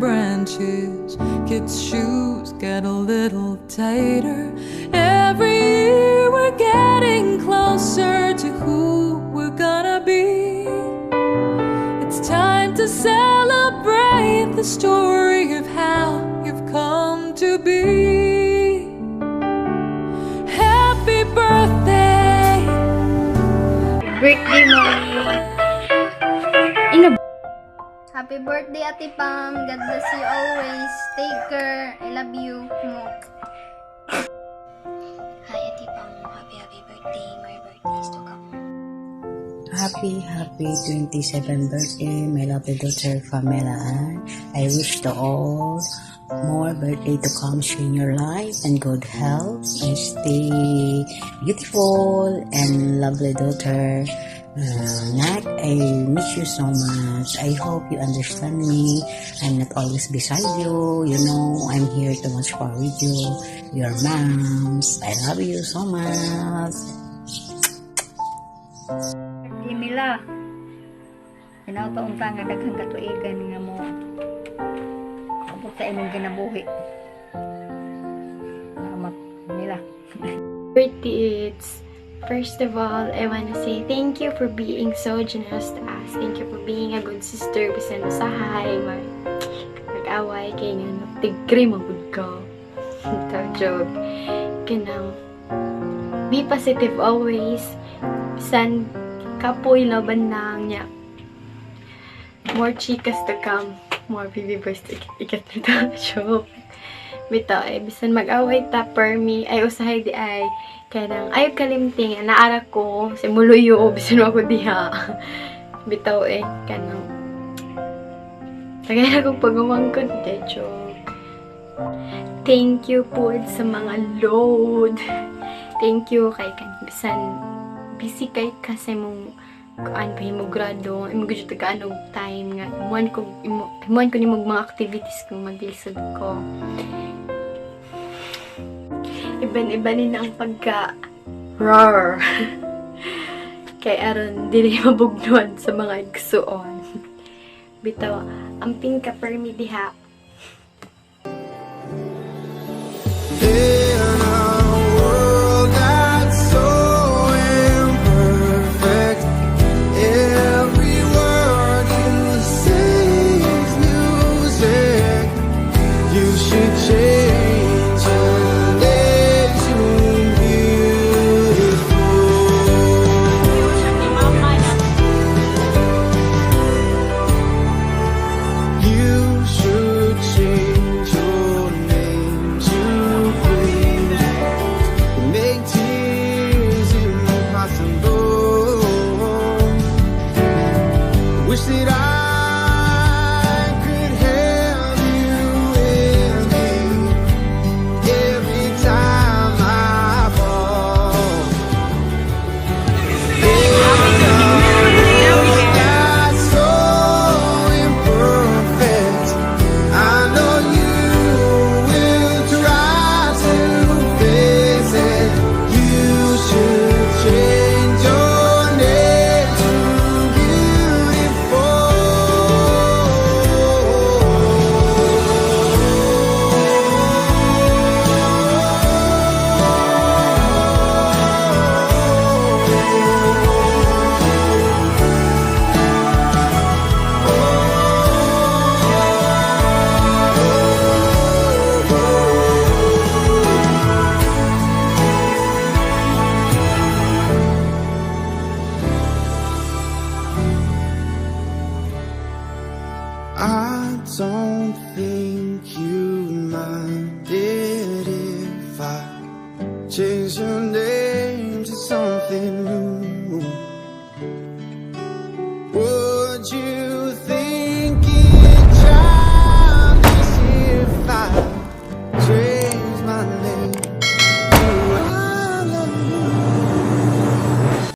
Branches. Kids' shoes get a little tighter. Every year we're getting closer to who we're gonna be. It's time to celebrate the story of how you've come to be. Happy birthday! Birthday, Mommy. Ino. Happy birthday, Ate Pam. God bless you always. Take care. I love you. Mo. Hi, Ate Pam. Happy, happy birthday. More birthdays to come. Happy, happy 27th birthday, my lovely daughter Pamela Ann. I wish to all more birthday to come in your life and good health and stay beautiful and lovely daughter. Nak, I miss you so much. I hope you understand me. I'm not always beside you. I'm here too much far with you. Your moms. I love you so much. Mila. Hinaot unta nga daghang katuigan nga mo abot sa imong kinabuhi. Salamat, Mila. Birthday, it's first of all, I want to say thank you for being so generous to us. Thank you for being a good sister. Bisan usahay, mag-away kay nga no, tigre magud ka. Ito, joke. Kanang, be positive always. Bisan kapoy, laban lang niya. More chicas to come. More baby boys to ikat nito. Joke. Bitaw eh, bisan mag-away ta per me, ay usahay di ay, kanang, ay kalimting, naara ko, si muluyo, bisan ako diha. Bitaw eh, kanang, tagay na kong pagumangkon, de joke. Thank you po sa mga load. Thank you kay kan bisan busy kay kasi mong kuan pa imo grado, imo gud tagaan og time nga himuan ko nimo mga activities kung maglisod ko. Iban-iba ni na ang pagka roar. Kay aron dili mabugnuan sa mga igsuon. Bitaw, amping ka permi diha. In a world that's so imperfect, every word you say is music. You should change your name to beautiful. You should change your name to queen. Make tears impossible. Wish that I could have you with me every time I fall. In a world that's so imperfect, I know you will try to fix it. You should change your name to beautiful. I don't think you'd mind it if I change your name to something new.